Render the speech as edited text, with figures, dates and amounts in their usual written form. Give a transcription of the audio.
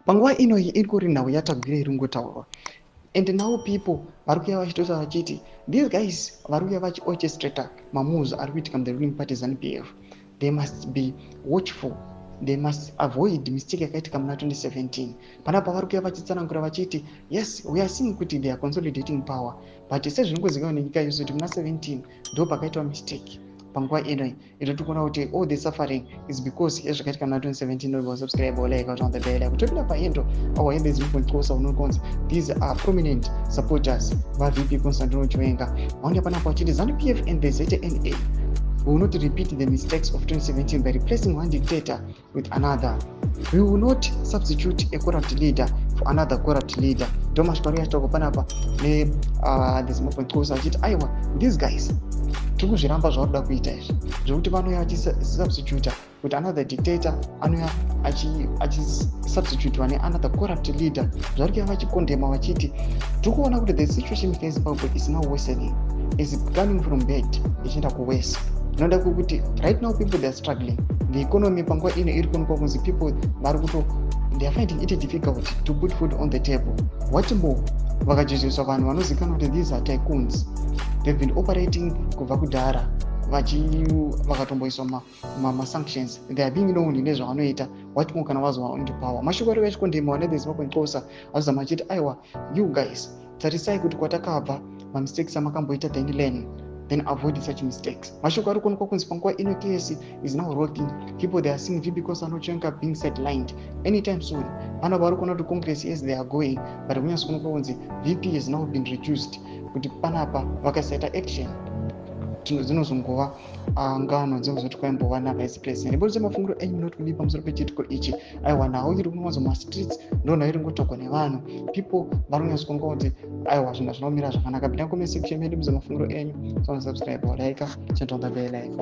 Panguva inoyi iri kuri nhau yaTagwirei iri kungotaurwa, and now people vari kuuya vachitotaura vachiti these guys vari kuuya vachiorchestrata mamoves ari kuitika muthe ruling party ZANU PF. They must be watchful, they must avoid mistake yakaitika muna 2017. Panapa vari kuuya vachitsanangura vachiti, yes, we are seeing kuti they are consolidating power, but sezvinongozivikanwa nenyika yose kuti muna 17 ndo pakaitwa mistake. Panguva ino ito tiri kuona kuti all the suffering is because yezvakaitika muna 2017. Noba subscribe, like, on the bell. Kutopinda paendo awa hembe dzinokonkosa unokonzi these are prominent supporters vaVP Constantino Chiwenga. Vaonge panapa vachiti ZANU PF and the ZNA will not repeat the mistakes of 2017 by replacing one dictator with another. We will not substitute a corrupt leader for another corrupt leader. Ndo masvika ari yachitaurwa panapa nethe Zimbabwe Ncosa, achiti aiwa, these guys, tiri kuzviramba zvavari kuda kuita izvi zvekuti vanouya vachisubstituta kuti another dictator anouya achisubstitutwa neanother corrupt leader. Zvari kuya vachikondema vachiti tiri kuona kuti the situation in Zimbabwe is now worsening, is coming from bad ichienda kuworse. Inoda kwekuti right now people, they are struggling. The economy panguva ino iri kuonekwa kunzi people vari kuto they are finding it difficult to put food on the table. What more vakajejeswa vanhu vanozivikanwa kuti these are tycoons, they've been operating kubva kudhara, vakatomboiswa masanctions, they are being known nezvavanoita. What more kana vazova into power? Mashoko ari vachikondema nethe Zimbabwe Ncosa azozama achiti aiwa, you guys, tarisai kuti kwatakabva, mamistakes amakamboita, then learn, then avoid such mistakes. Mashoko ari kuonekwa kunzi panguva ino case is now rocking. People, they are seeing VP Constantino Chiwenga being sidelined anytime soon. Vana vari kuona kuti Congress, yes, they are going, but kunyatso kuonekwa kunzi VP has now been reduced kuti panapa vakasaita action dzinozongova ngano dzinozoti kwaimbova navice president. Ibodisa mafungiro enyu munoti kudii pamusoro pechiitiko ichi? Aiwa, nhau iri kunowanzwa mumastreets, ndo nhau iri ngotaurwa nevanhu. People vari kunyatsokuonga kuti aiwa, zvinhu hazvina kumira zvakanaka. Pinda comment section medu, muze mafungiro enyu. So subscribe, like, turn on the bell icon.